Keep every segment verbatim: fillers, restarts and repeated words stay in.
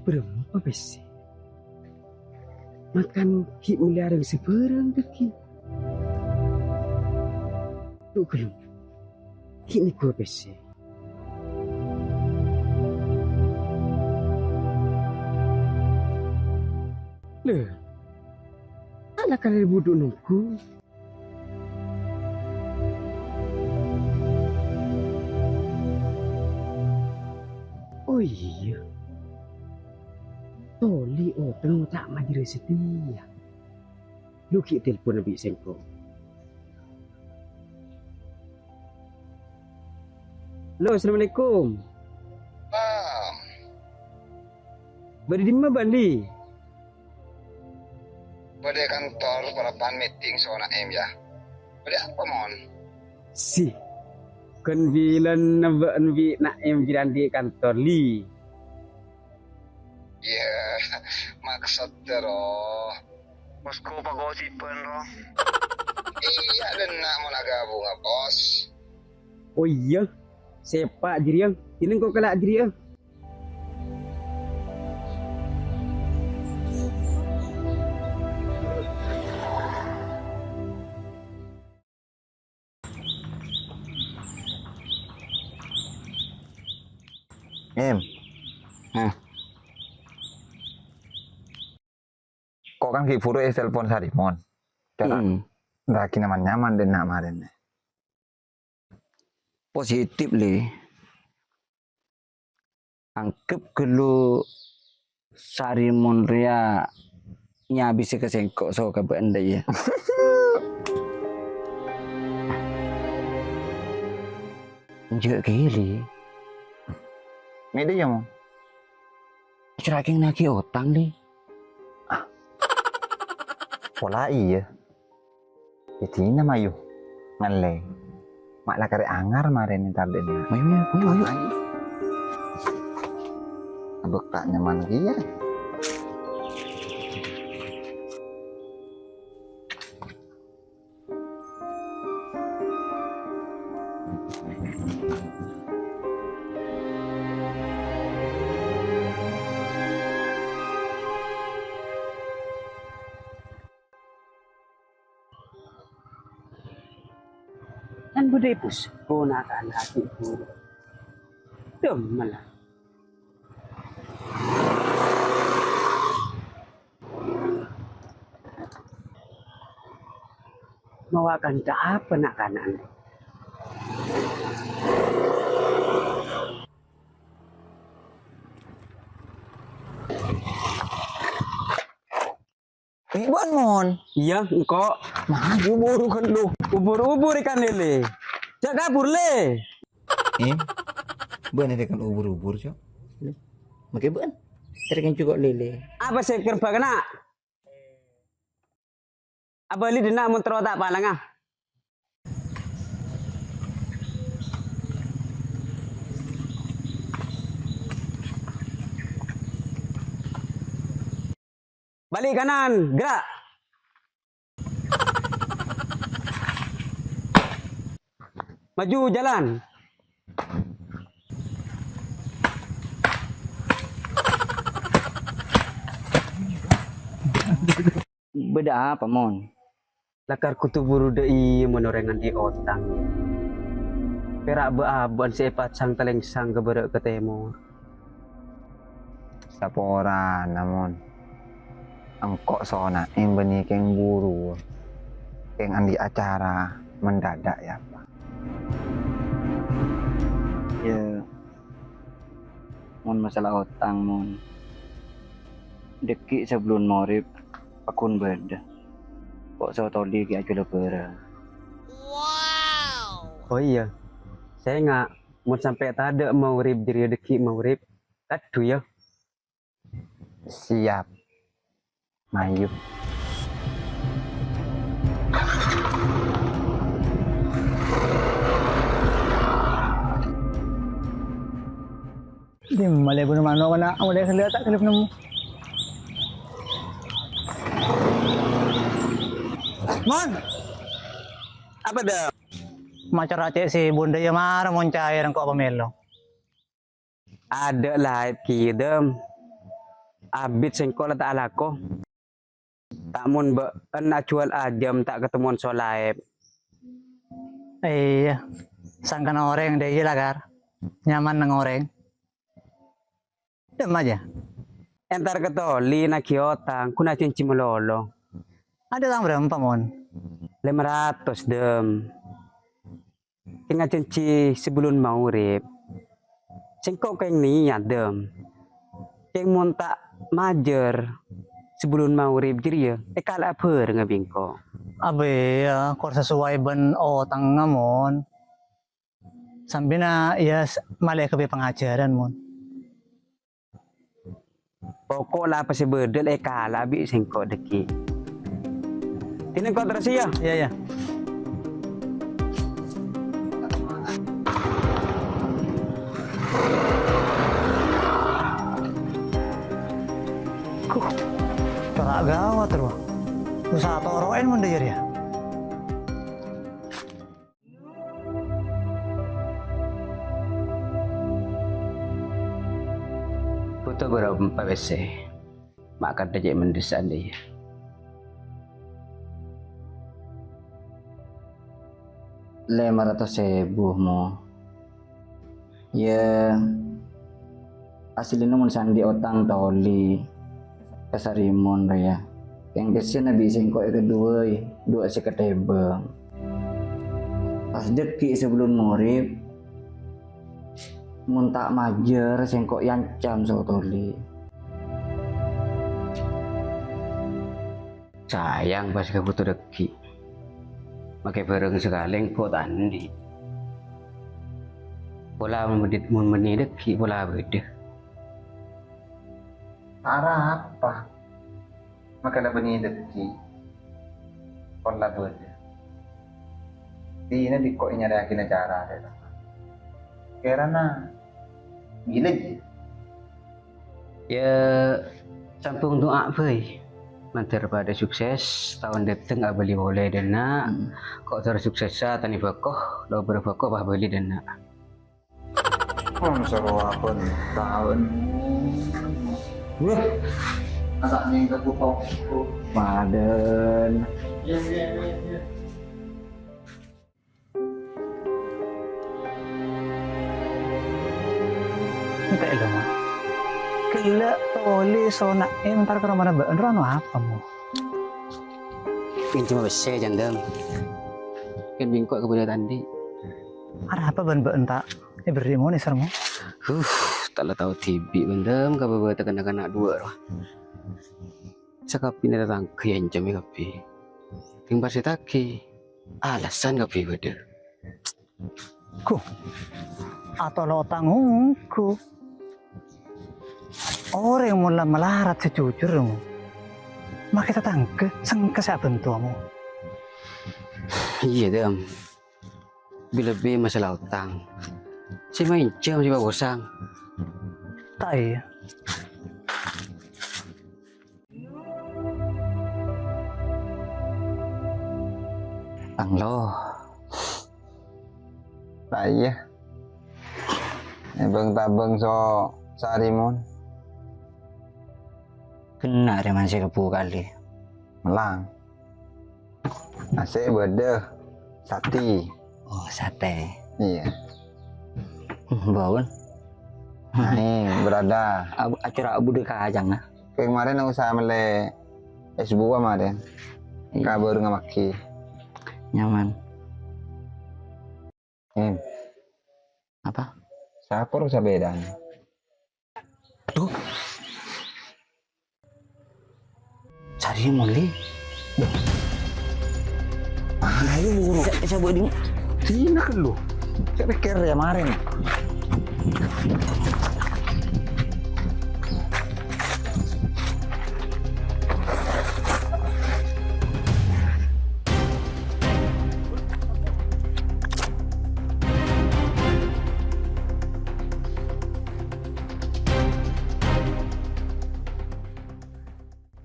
Bârâmpa pèssè? Makan ghi' mellè arèng sabârâng dhâggi'. Dhu ghâllu, ghi' nèghuwâ pèssè. Lè, ala kalèro budhu nongghu. Oh iyâ. Toli otang ta' majârâ satèya. Lu ghi' telponna bi' sèngko'. Halo, assalamualaikum. Bâ' è dimma, Bali? Bâdâ è kantor, parappa'na meeting so Naim, yâ. Bâdâ apa, Mon? Si, kan bilân bâ'na bi' Naim jârèya andi' è kantor, Li. Iyâ, maksodda, ro. Bos, ko pagosipân, ro. Iyâ, dânna' mon agabunga, Bos. Oh iyâ, sèpa' jârèya. Dinèng ko' kala' jârèya. Em. Hah? Ko' kan ghi' buru ètelpon Sarimon. Cara Mm-mm. Lagi nyaman-nyaman dânna' marèna. Positif, Li. Angghep ghâllu Sarimon rèya nyabisè ka sèngko' so ka bâ'na, yâ. Enjâ' kèya, Li. Mèdâ, yâ, Mon? Acara kèng naghi otang, Li. Ah. Pola iyâ. Yâ dinah, mayu. Ngallè. Ma' la karè angar marèna tadâna. Mayu, mayu, mayu, mayu. Ayo. Abâ' ta' nyaman kèya. Kan bâdâ è pos, ponakan ati buru. Dâmma la. Mawa kantha apa na'-kana' rowa? Bi' bâ'na, Mon. Iyâ, engko'. Maju buru ghâllu. Ubur-ubur ikan lele. Jhâ' kabur, Le. Eh, bâ'na rèkan ubur-ubur, Cok. Makkè bâ'na. Rèkan jhuko' lele. Apa sè kèrbâ kana'? Abâli dhinna' mon terro ta' palanga. Balik kanan, gerak. Maju, jalan. Bâdâ apa, Mon? Lakar kodhu buru dâ' iyâ mon orèng andi' otang. Pèra' bâ'-abâ'ân sè èpasang talèngsang ka bârâ' ka tèmor. Saporana, Mon. Engko' sona èmbâni kèng buru. Kèng andi' acara mendadak, yâ, Pa'. Yâ, mon masalah otang, Mon. Dâgghi' sabellun maghrib, pagghun bâdâ. Ko' sotoli ghi' ajhuwâlâ bârâng. Oh iyâ, sènga', mon sampè' tadâ' maghrib jârèya dâgghi' maghrib, kaddhu yâ. Siap. Mayu. Dimma lè bun mano' kana' amolè sèllè ta' kelep nemmo. Mon! Apa, Dam? Macar acè' sè bun dâ' iyâ mara mon caè rèng ko' apa mèlo. Adâ' laèp kèya, Dam. Abit sèngko' la ta' alako. Ta' mon bâ'na ajhuwâl ajâm ta' katemmowan Solaep. Iyâ, sangkan orèng dâ' iyâ la, Kar. Nyaman neng orèng. Dâ'emma jâ. Entar ka Toli naghi otang, ghun ajhânjhi malolo. Adâ' otang bârâmpa, Mon? Lèma ratos, Dâm. Kèng ajhânjhi sabellun maghrib. Sèngko' kèng niyat, Dâm. Kèng mon ta' majâr sabellun maghrib jârèya, èkala'a bhârângnga bi' engko'. Abâ, iyâ, kor sasowai bân otangnga, Mon. Sambina, iyâ, s-, malè kabbhi pangajhârân, Mon. Poko' la apa sè bâdâ la èkala'a bi' sèngko' dâggi'. Dinna engko' terros, iyâ? Iyâ, iyâ. Huh, cora' ghâwât, rowa. Usaha toro'è mon dâ' jârèya. Bhuto bârâmpa pèssè, ma' kadhâ' cè' mendhissa' dâ' iyâ. Lèma ratos èbu, Mo. Iyâ, asllina mon sè andi' otang Toli ka Sarimon, rowa, iyâ. Kèng pèssèna bi' sèngko' èkaduwâi, duwâ' sè katèbâng. Pas dâggi' sabellun maghrib, mon ta' majâr, sèngko' èancam so Toli. Sayang pas kabhuto dâggi'. Makè bhârâng sakalè engko' ta' andi'. Pola mon bâdhi-, mon bânnè dâggi' pola bâdâ. Arapa? Makè la bânnè dâggi'. Pola bâdâ. Dinna bi' engko' nyarèyaghina cara rè. Kèrana gila ji. Iyâ, sambung du'a bhâi. Mandhâr padâ sukses, taon dâteng abâli polè dâ' enna'. Hmm. Ko' dâr suksessa tanè bhâko, lobâr bhâko pas bâli dâ' enna'. Mon soro abân taon. Wah. Asa nyèngkep kok. Padân. Iyâ, iyâ, iyâ, iyâ. Entè' lo, Mo. Ghellâ' Toli so Naim entar ka romana bâ'na rowa anu apa, Mo? Pinjhemma pèssè, Candem. Kèng bi' engko' kabâdâ ta' andi'. Arapa bân bâ'na ta' èberri', Mo, nèser, Mo? Huh, ta' la tao dhibi', Candem, ka bâbâteghânna kana' duwâ' rowa. Sakabbhiyânna tatangghâ èancamè kabbhi. Kèng pas ètaghi, alasan kabbhi bâdâ. Ghu, atolo otang ongghu. Orèng mon la malarat sè jujur, Mo. Makè tatangghâ sengka sè abhânto, Mo. Iyâ, Dam. Bi-, lebbi masalah otang. Sè maènjhâm sè paposang. Ta' iyâ. Tang lo. Ta' iyâ. Èbâng-tabâng so Sarimon. Kèng arè man sè kebbu kalè. Mellang. Nasè' bâdâ, satè. Oh, satè. Iyâ. Hmm, bâun. Nah, berada. Ab-, acara abu deka ajang, nah. Kèng marèn usaha mellè es buah marèn. Iyâ. Ka bârung ngamaghi. Nyaman. Em. Apa? Sapa rowa sapèdana? Aduh. Cari muli. Ayo buru. Sa-, sabuk di. Sini kan lu. Saya pikir ya kemarin.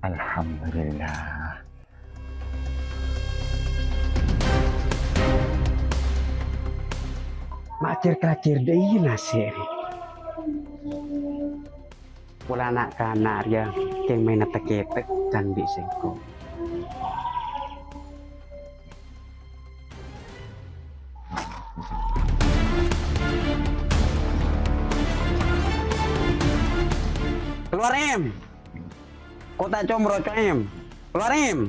Alhamdulillah. Ma' cèr-kalacèr dâ' iyâ nasè' rè. Polana na'-kana' rèya kèng maènna tè-kètè kan bi' sèngko'. Kalowar, Em! Ko' ta' comro, Em! Kalowar, Em!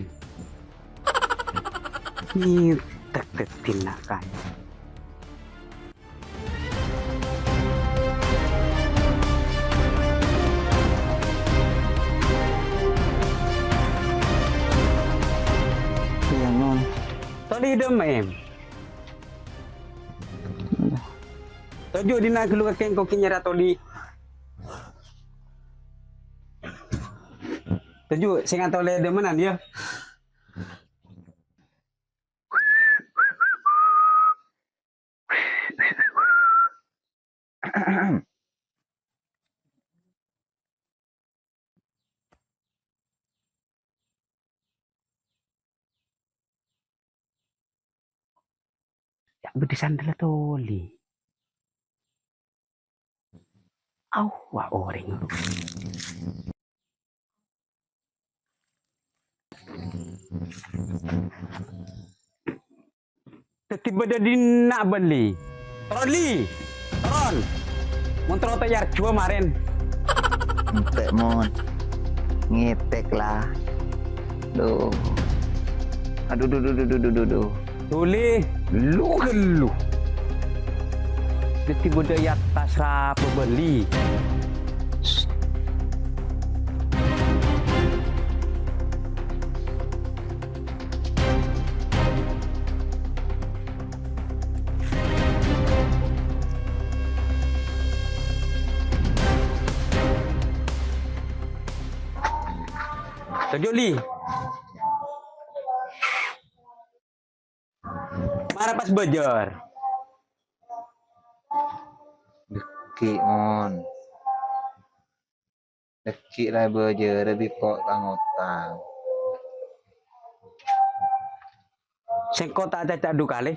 Ngitek dhâddhi na'-kana'. Iyâ, Mon. Tolè dhimma, Em? Toju' dinna' ghâllu kakè engko' ghi' nyarè tolè. Toju', sè ngatolè dhimmanan, yâ. Yâ, bâdâ sandhâlla tolè. Au, wa orèng. Dhâddhi bâdâ dinna' bâli. Toron, Li! Toron! Mon terro ta' èarjuwâ marèn. Entek, Mon. Ngetek, la. Duh. Aduh, duh, duh, duh. Tolè, lu-ghâllu. Dhâddhi bâdâ è attas rapa bâli. Toju', Li. Mara pas bâjâr. Dhâggi', Mon. Dhâggi' la bâjârâ bi' ko' tang-otang. Sèngko' ta' acaca du kalè.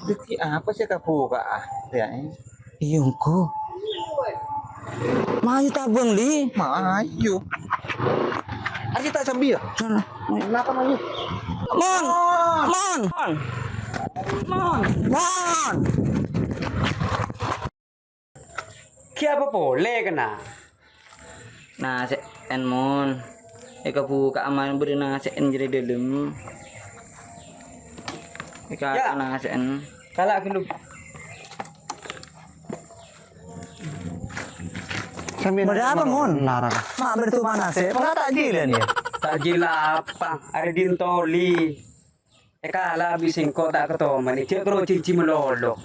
Dhâggi' apa sè èkabhuka'a, yâ, eh? Iyâ, ongghu. Mayu tabâng, Li. Mayu. Ayo ta' sambi, yâ? Sana. Kenapa, mayu? Mon! Mon! Mon! Mon! Mon! Ghi' apa polè, kèna? Nasè'en, Mon. Èkabhuka'a, Mon, bâdâ nasè'en jârèya dâlem. Èka-, yâ. Nasè'en. Kala' ghâllu. Bâdâ apa, Mon? Larang. Ma' bâdâ toman nasè', mara takjilan, yâ? Takjil apa? Arè dhin tolè. Èkala' bi' sèngko' ta' katomanè, jhâ' karo jhânjhi malolo.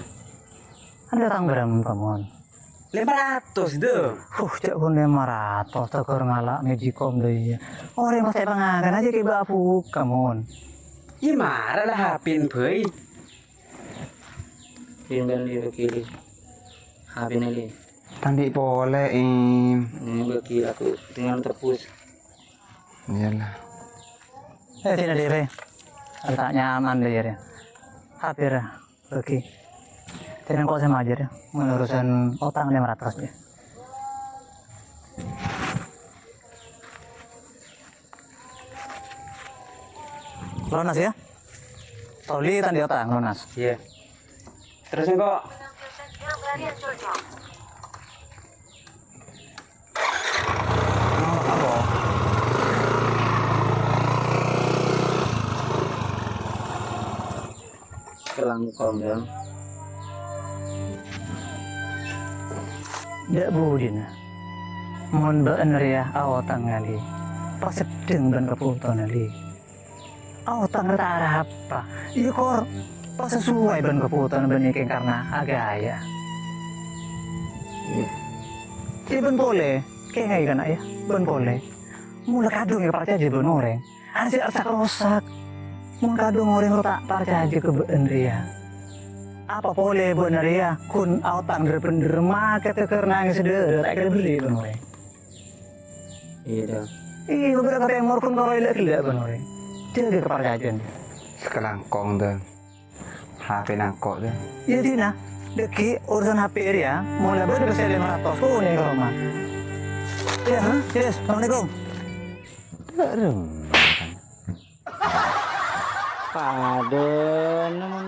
Anda tang bârâmpa, Mon? Lèma ratos, dâ. Huh, jhâ' ghun lèma ratos, tokor ngala' mèjhi kom dâ iyâ. Orèng pas èpangakana jhâ' kèbâ abhuka, Mon. Iyâ, mara la H P-na bhâi. Pindan li, bâgi li. H P-na li. Tandhi' polè, Im. Ini bâgi aku dengan tebus. Iyalah. Eh, sini, Dire. Ada tak nyaman, Dire. Hampir, bâgi. Jadi engko' sè majâr, yâ. Mon urusan otang lèma ratos, yâ. Lunas, yâ? Tolè tandhi' otang, lunas. Iyâ. Terros engko'. Kelangkong, Bang. Dâ' budina, mon bâ'na rèya aotang ngalè, paseddheng bân kabhutowanna, Li. Aotang rè ta' arapa, iyâ kor pasasowai bân kabhutowanna bâ'na kèng karna aghâjâ. Iyâ. Dâddhi bân polè, kèngaè kana', yâ, bân polè. Mola kadhung èparcajâ bân orèng, arè sè arsak-rosak. Mon kadhung orèng rowa ta' parcajâ ka bâ'na rèya, Apa polè bâ'na rèya, ghun aotang dhâr-bhendhâr, makè tegghâr nangès dhârâ, ta' kèra berri' bân orèng. Iyâ, Dâ. Iyâ, bârâ' ka tèmor ghun karo ella'-ghellâ' bân orèng. Jâgâ kaparcajâân. Sakalangkong, Dâ. H P nangko', Dâ. Iyâ, dinah. Dhâggi' urusan H P rèya, molaè bâdâ pèssè lèma ratos, konè ka roma. Iyâ, ha? Yes, assalamualaikum. Dâ' remma. Padâna mon